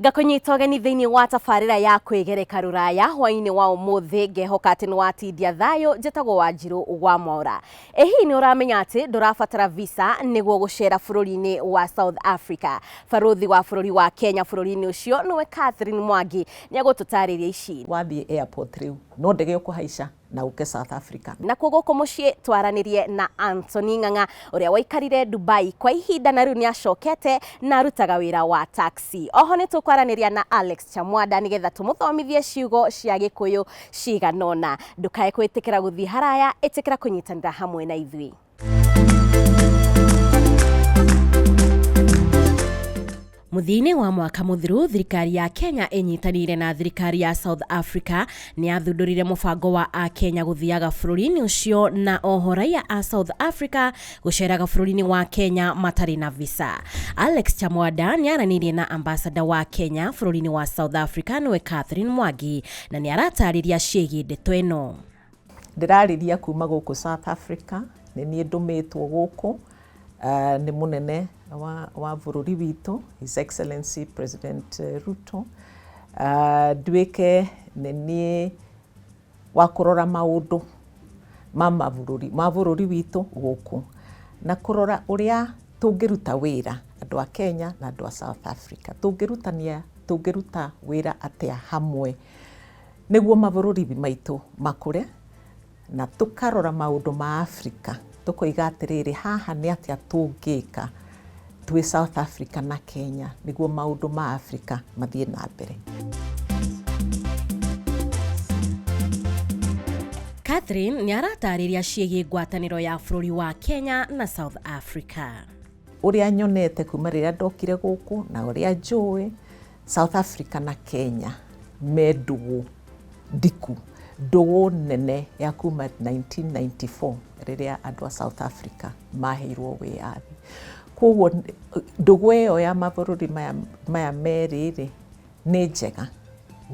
Ngakũnyita ũgeni thĩinĩ wa tabarĩra ya kwĩgereka rũraya hwainĩ wa ũmũthĩ, ngehoka atĩ nĩ watindia thayũ. Njĩtagwo Wanjirũ wa Mwaũra. Ĩ hihi nĩ ũramenya atĩ ndũrabatara visa nĩguo gũcera bũrũri-inĩ wa South Africa? Barũthi wa bũrũri wa Kenya bũrũri-inĩ ũcio nĩwe Catherine Mwangi nĩ egũtũtarĩria ici. Wathiĩ airport rĩu no ndege ũkũhaica na ũke South Africa. Nakuo gũkũ mũciĩ twaranĩrie na Anthony Ng'ang'a ũrĩa waikarire Dubai kwa ihinda na rĩu nĩ acokete na arutaga wĩra wa taxi. Oho nĩ tũkwaranĩria na Alex Chamwada nĩgetha tũmũthomithie ciugo cia Gĩkũyũ cigana ũna. Ndũkae kwĩtĩkĩra gũthiĩ haraya, ĩtĩkĩra kũnyitanĩra hamwe na ithuĩ. Mũthia-inĩ wa mwaka mũthiru, thirikari ya Kenya ĩnyitanĩire na thirikari ya South Africa nĩ yathundũrire mũbango wa Akenya gũthiaga bũrũri-inĩ ũcio na oho raia a South Africa gũceraga bũrũri-inĩ wa Kenya matarĩ na visa. Alex Chamwada nĩ aranĩirie na ambassador wa Kenya bũrũri-inĩ wa South Africa nĩwe Catherine Mwangi na nĩ aratarĩria ciĩgiĩ ndeto ĩno. Ndĩrarĩria kuma gũkũ South Africa, nĩ niĩ ndũmĩtwo gũkũ nĩ mũnene wa bũrũri witũ His Excellency President Ruto, nduĩke nĩ niĩ wa kũrora maũndũ ma mabũrũri ma bũrũri witũ gũkũ na kũrora ũrĩa tũngĩruta wĩra andũ a Kenya na andũ a South Africa, tũngĩrutania tũngĩruta wĩra atĩa hamwe nĩguo mabũrũri maitũ makũre na tũkarora maũndũ ma Africa tũkoiga atĩrĩrĩ, haha nĩ atĩa tũngĩka twĩ South Africa na Kenya nĩguo maũndũ ma Africa mathiĩ na mbere. Catherine nĩ aratarĩria ciĩgiĩ ngwatanĩro ya bũrũri wa Kenya na South Africa. Ũrĩa nyonete kuma rĩrĩa ndokire gũkũ na ũrĩa njũĩ, South Africa na Kenya me ndũgũ ndiku, ndũgũ nene ya kuma 1994 rĩrĩa andũ a South Africa maheirwo wĩyathi. Koguo ndũgũ ĩyo ya mabũrũri maya, maya merĩ rĩ, nĩ njega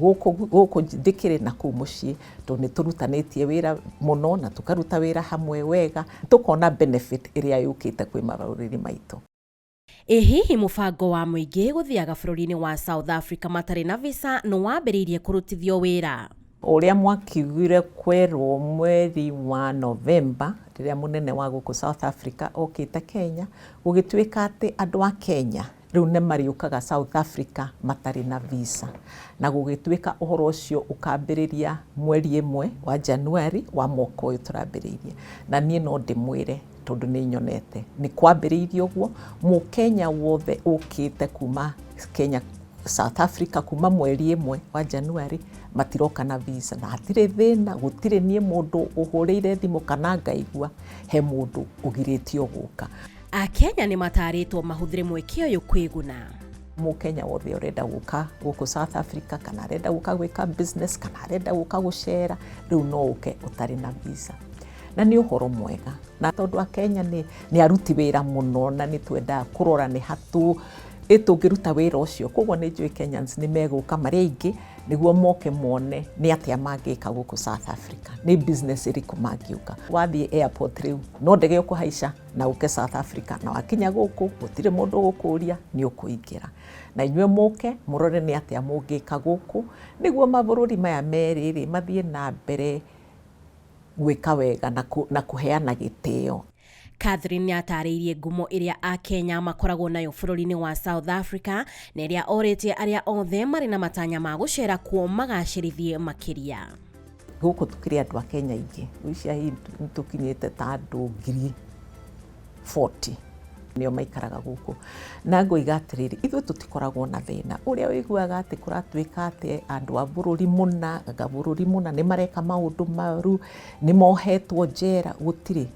gũkũ gũkũ ndĩkĩrĩ na kũu mũciĩ tondũ nĩ tũrutanĩtie wĩra mũno na tũkaruta wĩra hamwe wega tũkona benefit ĩrĩa yũkĩte kwĩ mabũrũri maitũ. Ĩ hihi mũbango wa mũingĩ gũthiaga bũrũri-inĩ wa South Africa matarĩ na visa nĩ wambĩrĩirie kũrutithio wĩra? Ũrĩa mwakiugire kwerwo mweri wa November rĩrĩa mũnene wa gũkũ South Africa okĩte Kenya, gũgĩtuĩka atĩ andũ a Kenya rĩu nĩ marĩũkaga South Africa matarĩ na visa. Na gũgĩtuĩka ũhoro ũcio ũkambĩrĩria mweri ĩmwe wa January wa mwaka ũyũ tũrambĩrĩirie. Na niĩ no ndĩmwĩre tondũ nĩ nyonete nĩ kwambĩrĩirie ũguo, Mũkenya wothe ũkĩte kuma Kenya South Africa kuma mweri ĩmwe wa January matiroka na visa na hatirĩ thĩna, gũtirĩ niĩ mũndũ ũhũrĩire thimũ kana ngaigua he mũndũ ũgirĩtio gũka. Akenya nĩ matarĩtwo mahũthĩre mweke ũyũ kwĩguna. Mũkenya wothe ũrenda gũka gũkũ South Africa kana arenda gũka gwĩka business kana arenda gũka gũcera, rĩu no ũke ũtarĩ na visa. Na nĩ ũhoro mwega. Na tondũ Akenya nĩ aruti wĩra mũno na nĩ twendaga kũrora nĩ ha ĩ tũngĩruta wĩra ũcio. Koguo nĩ njũĩ Kenyans nĩ megũka marĩ aingĩ nĩguo moke mone nĩ atĩa mangĩka gũkũ South Africa, nĩ business ĩrĩkũ mangĩũka. Wathiĩ airport rĩu no ndege ũkũhaica na ũke South Africa, na wakinya gũkũ gũtirĩ mũndũ ũgũkũria, nĩ ũkũingĩra. Na inyuĩ mũke mũrore nĩ atĩa mũngĩka gũkũ nĩguo mabũrũri maya merĩ rĩ mathiĩ na mbere gwĩka wega na kũheana gĩtĩo. Catherine nĩ atarĩirie ngumo ĩrĩa Akenya makoragwo nayo bũrũri-inĩ wa South Africa na ĩrĩa orĩtie arĩa othe marĩ na matanya ma gũcera kuo magacĩrithie makĩria. Gũkũ tũkĩrĩ andũ a Kenya aingĩ, ici hihi tũkinyĩte ta andũ 40,000 nĩo maikaraga gũkũ. Na ngoiga atĩrĩrĩ, ithuĩ tũtikoragwo na thĩna ũrĩa ũiguaga atĩ kũratuĩka atĩ andũ a bũrũri mũna, anga bũrũri mũna nĩ mareka maũndũ moru, nĩ mohetwo njera, gũtirĩ.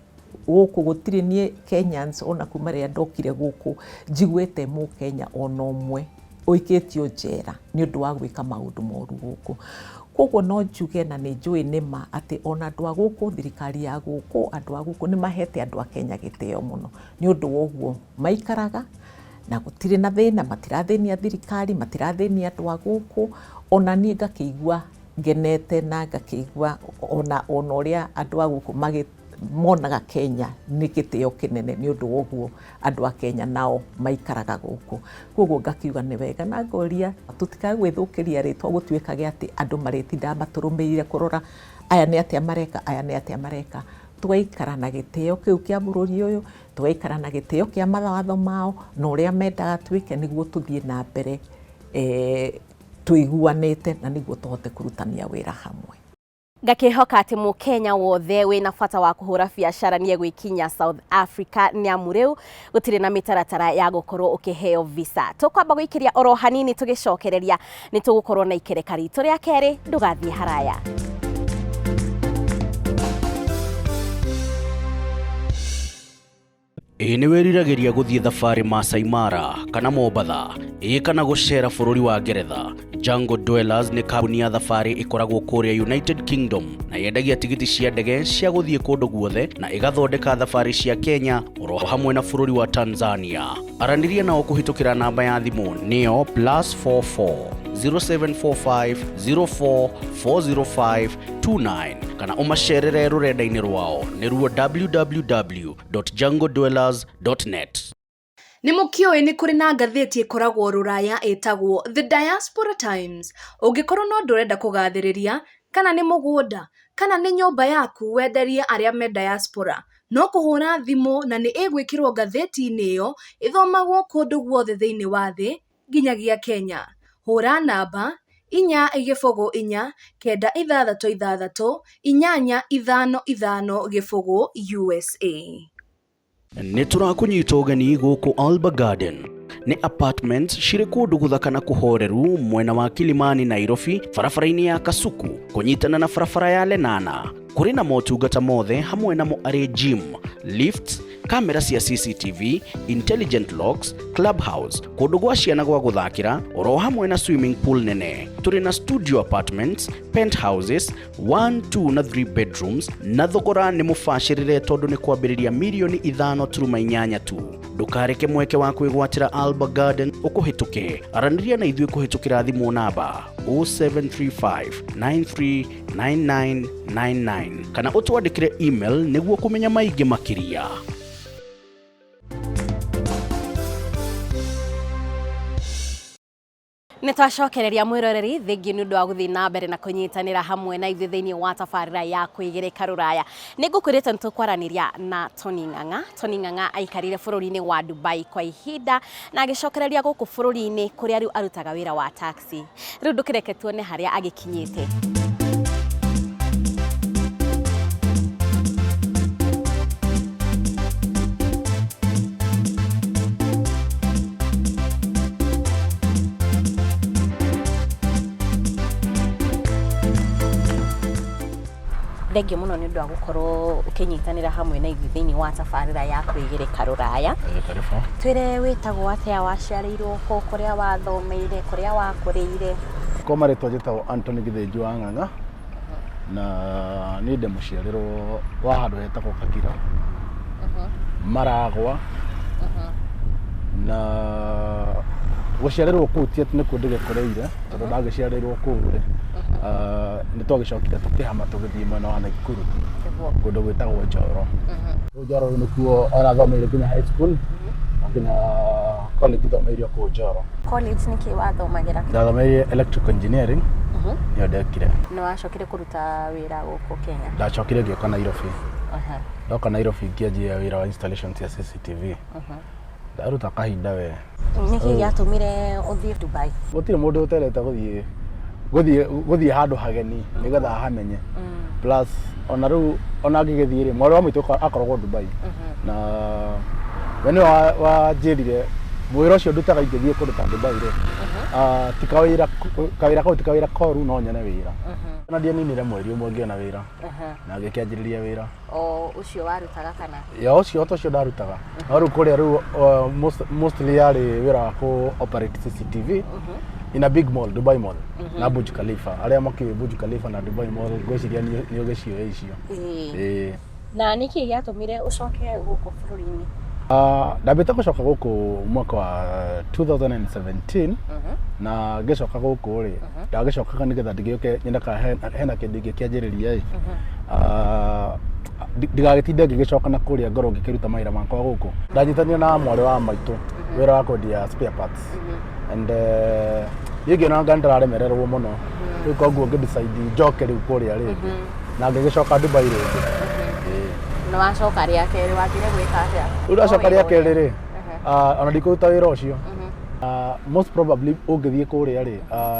Gũkũ gũtirĩ niĩ Kenyans ona kuma rĩrĩa ndokire gũkũ njiguĩte mũkenya ona ũmwe ũikĩtio njera nĩ ũndũ wa gwĩka maũndũ moru gũkũ. Koguo no njuge na nĩ njũĩ nĩ ma atĩ ona andũ a gũkũ, thirikari ya gũkũ, andũ a gũkũ nĩ mahete andũ a Kenya gĩtĩo mũno nĩ ũndũ wa ũguo maikaraga na gũtirĩ na thĩna, matirathĩnia thirikari, matirathĩnia andũ a gũkũ. Ona niĩ ngakĩigua ngenete na ngakĩigua ona ũrĩa andũ a gũkũ Monaga Kenya nĩ gĩtĩo kĩnene nĩ ũndũ wa ũguo andũ a Kenya nao maikaraga gũkũ. Koguo ngakiuga nĩ wega na ngoria tũtikae gwĩthũkĩria rĩtwa gũtuĩkage atĩ andũ marĩtindaga matũrũmĩrĩire kũrora aya nĩ atĩa mareka, aya nĩ atĩa mareka. Tũgaikara na gĩtĩo kĩu kĩa bũrũri ũyũ, tũgaikara na gĩtĩo kĩa mawatho mao na ũrĩa mendaga twĩke nĩguo tũthiĩ na mbere tũiguanĩte na nĩguo tũhote kũrutania wĩra hamwe. Ngakĩhoka atĩ mũkenya wothe wĩna bata wa kũhũra biacara nĩ egwĩkinya South Africa nĩ amu rĩu gũtirĩ na mĩtaratara ya gũkorwo ũkĩheo visa. Tũkwamba gũikĩria oro hanini tũgĩcokereria nĩ tũgũkorwo na ikereka ritũ rĩa kerĩ, ndũgathiĩ haraya. Ĩ nĩ wĩriragĩria gũthiĩ thabarĩ Masai Mara kana Mombatha, ĩ kana gũcera bũrũri wa Ngeretha? Jungle Dwellers nĩ kambuni ya thabarĩ ĩkoragwo kũrĩa United Kingdom na yendagia tigiti cia ndege cia gũthiĩ kũndũ guothe na ĩgathondeka thabarĩ cia Kenya oro hamwe na bũrũri wa Tanzania. Aranĩria nao kũhĩtũkĩra namba ya thimũ nĩyo +44 0745 04 405 29 kana ũmacerere rũrenda-inĩ rwao nĩruo www.jungledwellers.net. Nĩ mũkĩũĩ nĩ kũrĩ na ngathĩti ĩkoragwo rũraya ĩtagwo The Diaspora Times. Ũngĩkorwo no ndũrenda kũgathĩrĩria kana nĩ mũgũnda kana nĩ nyũmba yaku wenderie arĩa me diaspora, no kũhũra thimũ na nĩ ĩgwĩkĩrwo ngathĩti-inĩ ĩyo ĩthomagwo kũndũ guothe thĩinĩ wa thĩ nginyagia Kenya. Hũra namba 4 0 4 9 6 6 8 5 5 0 USA. Nĩ tũrakũnyita ũgeni gũkũ Alba Garden. Nĩ apartments cirĩ kũndũ gũthaka na kũhoreru mwena wa Kilimani, Nairobi, barabara-inĩ ya Kasuku kũnyitana na barabara ya Lenana. Kũrĩ na motungata mothe hamwe namo arĩ gym, lifts, kamera cia CCTV, intelligent locks, clubhouse, kũndũ gwa ciana gwa gũthakĩra oro hamwe na swimming pool nene. Tũrĩ na studio apartments, penthouses, 1, 2 na 3 bedrooms na thogora nĩ mũbacĩrĩre tondũ nĩ kwambĩrĩria mirioni 5.8 tu. Ndũkareke mweke wa kwĩgwatĩra Alba Garden ũkũhĩtũke. Aranĩria na ithuĩ kũhĩtũkĩra thimũ namba 0735 939999 kana ũtwandĩkĩre email nĩguo kũmenya maingĩ makĩria. Nĩ twacokereria mwĩroreri, thengiũ nĩ ũndũ wa gũthiĩ na mbere na kũnyitanĩra hamwe na ithuĩ thĩinĩ wa tabarĩra ya kwĩgereka rũraya. Nĩ ngũkwĩrĩte nĩ tũkwaranĩria na Tony Ng'ang'a. Tony Ng'ang'a aikarire bũrũri-inĩ wa Dubai kwa ihinda na agĩcokereria gũkũ bũrũri-inĩ kũrĩa rĩu arutaga wĩra wa taxi. Rĩu ndũkĩreke tuone harĩa agĩkinyĩte. Thengio mũno nĩ ũndũ wa gũkorwo ũkĩnyitanĩra hamwe na ithuĩ thĩinĩ wa tabarĩra ya kwĩgereka rũraya. Karibu. Twĩre wĩtagwo atĩa, waciarĩirwo kũ, kũrĩa wathomeire, kũrĩa wakũrĩire? Kwa marĩtwa njĩtagwo Anthony Gĩthĩnji wa Ng'ang'a na niĩ ndĩ mũciarĩrwo wa handũ hetagwo Kakira, Maragwa, na gũciarĩrwo kũu ti atĩ nĩkuo ndĩgĩkũrĩire tondũ ndagĩciarĩirwo kũu rĩ, nĩ twagĩcokire tũkĩhama tũgĩthiĩ mwena wa Naikuru kũndũ gwĩtagwo Njoro. Kũu Njoro rĩu nĩkuo ona thomeire nginya high school na nginya college thomeire kũu Njoro. College nĩkĩ wathomagĩra? Ndathomeire electrical engineering, nĩyo ndekire. Nĩ wacokire kũruta wĩra gũkũ Kenya? Ndacokire ngĩũka Nairobi. Ndoka Nairobi ngĩanjia wĩra wa installation cia CCTV, ndaruta kahinda we. Nĩkĩ gĩatũmire ũthiĩ Dubai? Gũtirĩ mũndũ ũterete gũthiĩ handũ hageni nĩgetha ahamenye, plus ona rĩu ona ngĩgĩthiĩ rĩ, mwarĩ wa maitũ akoragwo Dubai na we nĩwe wanjĩrire wĩra ũcio ndutaga ingĩthiĩ kũndũ ta Dubai rĩ, ti kawĩra, kawĩra kau ti kawĩra koru, no nyone wĩra. Na ndianinire mweri ũmwe ngĩona wĩra na ngĩkĩanjĩrĩria wĩra. O ũcio warutaga kana? Ya, ũcio to ũcio ndarutaga, no rĩu kũrĩa rĩu mostly yarĩ wĩra wa kũ operate CCTV in a big mall, Dubai Mall na Burj Khalifa. Arĩa makĩũĩ Burj Khalifa na Dubai Mall, ngwĩciria nĩ ũgĩciũĩ icio. Ĩĩ. Na nĩkĩ gĩatũmire ũcoke gũkũ bũrũri-inĩ? Ndambĩte gũcoka gũkũ mwaka wa 2017 na ngĩcoka gũkũ rĩ, ndagĩcokaga nĩgetha ndĩgĩũke nyone kana hena kĩndũ ingĩkĩanjĩrĩria ĩ. Ndigagĩtinde ngĩgĩcoka na kũrĩa ngorwo ngĩkĩruta mawĩra makwa gũkũ. Ndanyitanire na mwarĩ wa maitũ wĩra wa kwendia spare parts and niĩ ngĩona anga nĩndĩraremererwo mũno, rĩu koguo ngĩ decide njoke rĩu kũrĩa rĩngĩ na ngĩgĩcoka Dubai rĩngĩ. Ĩĩ. Na wacoka rĩa kerĩ wathire gwĩka atĩa? Rĩu ndacoka rĩa kerĩ rĩ, ona ndikũruta wĩra ũcio. Most probably ũngĩthiĩ kũrĩa rĩ,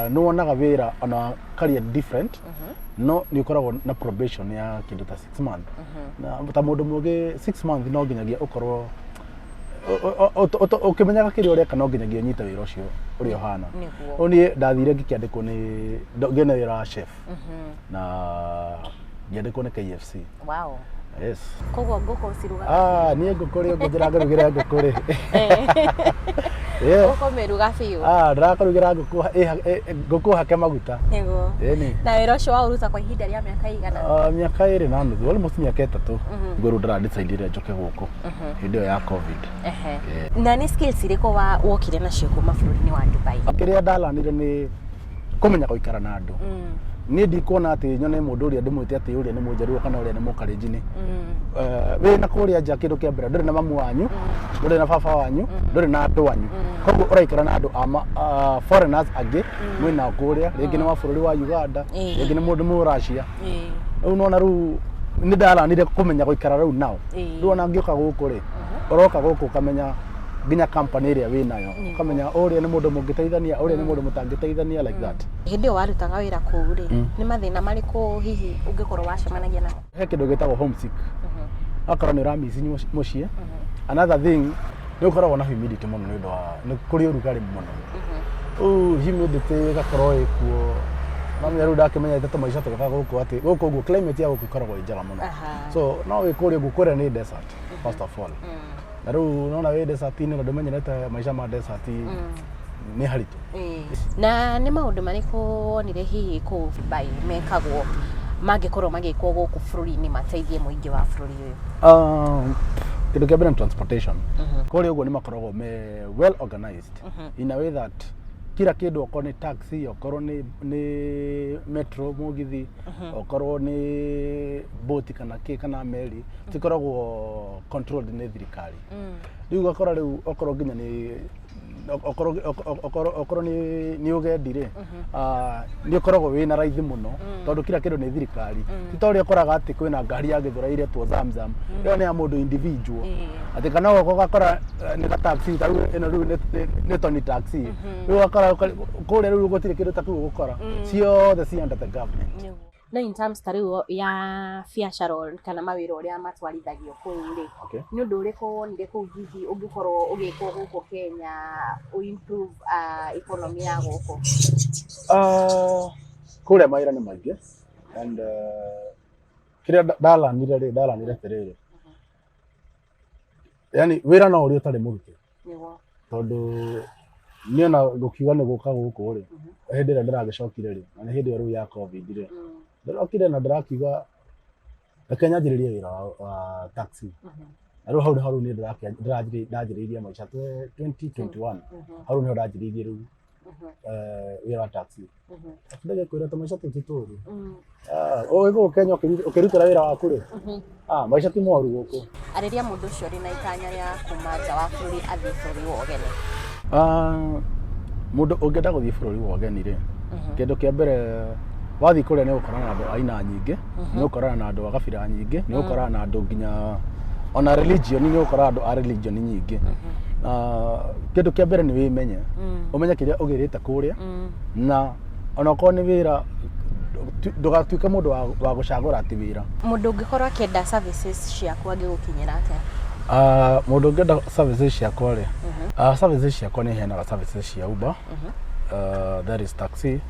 nĩ wonaga wĩra ona career different, no nĩ ũkoragwo na probation ya kĩndũ ta 6 month, na ta mũndũ mũgĩ 6 month no nginyagia ũkorwo ũkĩmenyaga kĩrĩa ũreka, no nginyagia ũnyite wĩra ũcio ũrĩa ũhana. Rĩu niĩ ndathire ngĩkĩandĩkwo nĩ ngĩona wĩra wa chef na ngĩandĩkwo nĩ KFC. Yes. Koguo ngũkũ cirugaga? Ah, niĩ ngũkũ rĩ, ũguo ndĩrakũrugĩra ngũkũ rĩ. Yeah. Ũkũmĩruga biũ. Ah, ndĩrakũrugĩra ngũkũ ngũkũ hake maguta. Ĩni. Na wĩra ũcio waũruta kwa ihinda rĩa mĩaka igana? Ah, mĩaka 2.5, almost mĩaka 3. Niguo rĩu ndĩra decide njoke gũkũ hĩndĩ ĩyo ya COVID. Na nĩ skills irĩkũ wa wokire nacio kuma bũrũri-inĩ wa Dubai? Kĩrĩa ndalanire nĩ kũmenya gũikara na andũ. Niĩ ndikuona atĩ nyone mũndũ ũrĩa ndĩmwĩte atĩ ũrĩa nĩ mũnjaruo kana ũrĩa nĩ mũkarenjini. Wĩ na kũrĩa nja, kĩndũ kĩa mbere, ndũrĩ na mamu wanyu, ndũrĩ na baba wanyu, ndũrĩ na andũ anyu, koguo ũraikara na andũ a foreigners angĩ mwĩ nao kũrĩa, rĩngĩ nĩ wa bũrũri wa Uganda, rĩngĩ nĩ mũndũ mũ Russia. Rĩu nona rĩu nĩ ndaranire kũmenya gũikara rĩu nao. Rĩu ona ngĩũka gũkũ rĩ, ũroka gũkũ ũkamenya nginya company ĩrĩa wĩ nayo, ũkamenya ũrĩa nĩ mũndũ mũngĩteithania, ũrĩa nĩ mũndũ mũtangĩteithania, like that. Hĩndĩ ĩyo warutaga wĩra kũu rĩ, nĩ mathĩna marĩkũ hihi ũngĩkorwo wacemanagia namo? He kĩndũ gĩtagwo homesick, akorwo nĩ ũramici mũciĩ. Another thing, nĩ ũkoragwo na humidity mũno nĩ ũndũ wa nĩ kũrĩ ũrugarĩ mũno. Rĩu humidity ĩgakorwo ĩkuo. Mamenya rĩu ndakĩmenyete tũmaica tũgaka gũkũ, atĩ gũkũ ũguo climate ya gũkũ ĩkoragwo ĩ njega mũno. So no wĩ kũrĩa ũguo, kũrĩa nĩ desert first of all, na rĩu nona wĩ desert-inĩ na ndũmenyerete maica ma desert, nĩ haritũ. Na nĩ maũndũ marĩkũ wonire hihi kũu Dubai mekagwo mangĩkorwo magĩkwo gũkũ bũrũri-inĩ mateithie mũingĩ wa bũrũri ũyũ? Kĩndũ kĩa mbere nĩ transportation. Kũrĩa ũguo nĩ makoragwo me well organized in a way that kila kĩndũ, okorwo nĩ taxi, okorwo nĩ metro, mũgithi, okorwo nĩ boti kana kĩ kana meri, cikoragwo controlled nĩ thirikari. Rĩu ũgakora rĩu okorwo nginya nĩ okorwo nĩ ũgendi rĩ, nĩ ũkoragwo wĩna raithi mũno tondũ kila kĩndũ nĩ thirikari. Ti ta ũrĩa ũkoraga atĩ kwĩna ngari ya Gĩthũrai ĩretwo Zamzam, ĩyo nĩ ya mũndũ individual, atĩ kana ũgoka ũgakora nĩ ga taxi ta rĩu ĩno rĩu nĩ Tony taxi. Rĩu ũgakora kũrĩa rĩu gũtirĩ kĩndũ ta kĩu ũgũkora, ciothe ci under the government. No in terms ta rĩu ya biacara kana mawĩra ũrĩa matwarithagio kũu rĩ, nĩ ũndũ ũrĩkũ wonire kũu hihi ũngĩkorwo ũgĩkwo gũkũ Kenya ũ improve economy ya gũkũ? Kũrĩa mawĩra nĩ maingĩ and kĩrĩa ndalanire rĩ, ndalanire atĩrĩrĩ, yani wĩra no ũrĩa ũtarĩ mũrute, tondũ niĩ ona gũkiuga nĩ gũka gũkũ rĩ, hĩndĩ ĩrĩa ndĩragĩcokire rĩ, na nĩ hĩndĩ ĩyo rĩu ya COVID rĩ, ndĩrokire na ndĩrakiuga reke nyanjĩrĩrie wĩra wa taxi. Na rĩu hau nĩho rĩu niĩ ndanjĩrĩirie maica 2021. Hau nĩho ndanjĩrĩirie rĩu wĩra wa taxi. Ndĩgĩkwĩra tũmaica tũu ti tũru. Ũĩ gũkũ Kenya ũkĩrutĩra wĩra waku rĩ, maica ti moru gũkũ. Arĩria mũndũ ũcio ũrĩ na itanya rĩa kuma nja wa bũrũri athiĩ bũrũri wa ũgeni. Mũndũ ũngĩenda gũthiĩ bũrũri wa ũgeni rĩ, kĩndũ kĩa mbere, wathiĩ kũrĩa nĩ ũgũkorana na andũ a aina nyingĩ, nĩ ũgũkorana na andũ a gabira nyingĩ, nĩ ũgũkorana na andũ nginya ona religion, nĩ ũgũkora andũ a religion nyingĩ. Kĩndũ kĩa mbere nĩ wĩmenye, ũmenye kĩrĩa ũgĩrĩte kũrĩa, na onakorwo nĩ wĩra, ndũgatuĩke mũndũ wa gũcagũra atĩ wĩra. Mũndũ ũngĩkorwo akĩenda services ciaku angĩgũkinyĩra atĩa? Mũndũ ũngĩenda services ciakwa rĩ, services ciakwa, nĩ heanaga services cia Uber, that is taxi,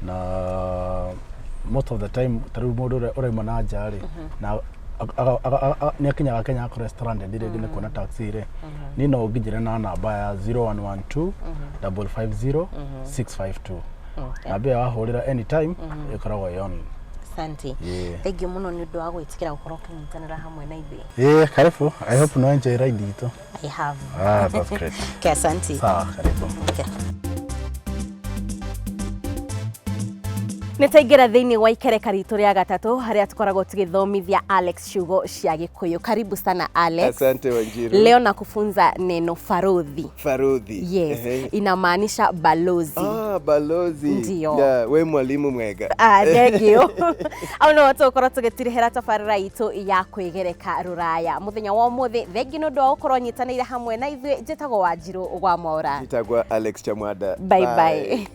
na most of the time ta rĩu mũndũ ũrĩa ũrauma na nja rĩ, na nĩ akinyaga Kenya akorwo stranded rĩngĩ nĩ kuona taxi rĩ, niĩ no ũnginyĩre na namba ya 0112 550 652. Namba ĩyo wahũrĩra anytime ĩkoragwo ĩ on. Asante. Yeah. Thank you mũno nĩ ũndũ wa gwĩtĩkĩra gũkorwo ũkĩnyitanĩra hamwe na ithuĩ. Yeah, karibu. I hope no enjoy ride itũ. I have. Ah, that's great. Okay, asante. Sawa, karibu. Okay. Nĩ twaingĩra thĩinĩ wa ikereka ritũ rĩa gatatũ harĩa tũkoragwo tũgĩthomithia Alex ciugo cia Gĩkũyũ. Karibu sana Alex. Asante Wanjiru. Leo nakufunza neno farodhi. Farodhi. Yes, Ehe. inamaanisha balozi. Ah, balozi. Ndio. Yeah, we mwalimu mwega. Ah, thank you. Au no tũgũkorwo tũgĩtirihĩra tabarĩra itũ ya kwĩgereka rũraya mũthenya wa ũmũthĩ. Thengi nĩ ũndũ wa gũkorwo nyitanĩire hamwe na ithuĩ. Njĩtagwo Wanjirũ wa Mwaũra. Nitagwa Alex Chamwada. Bye bye.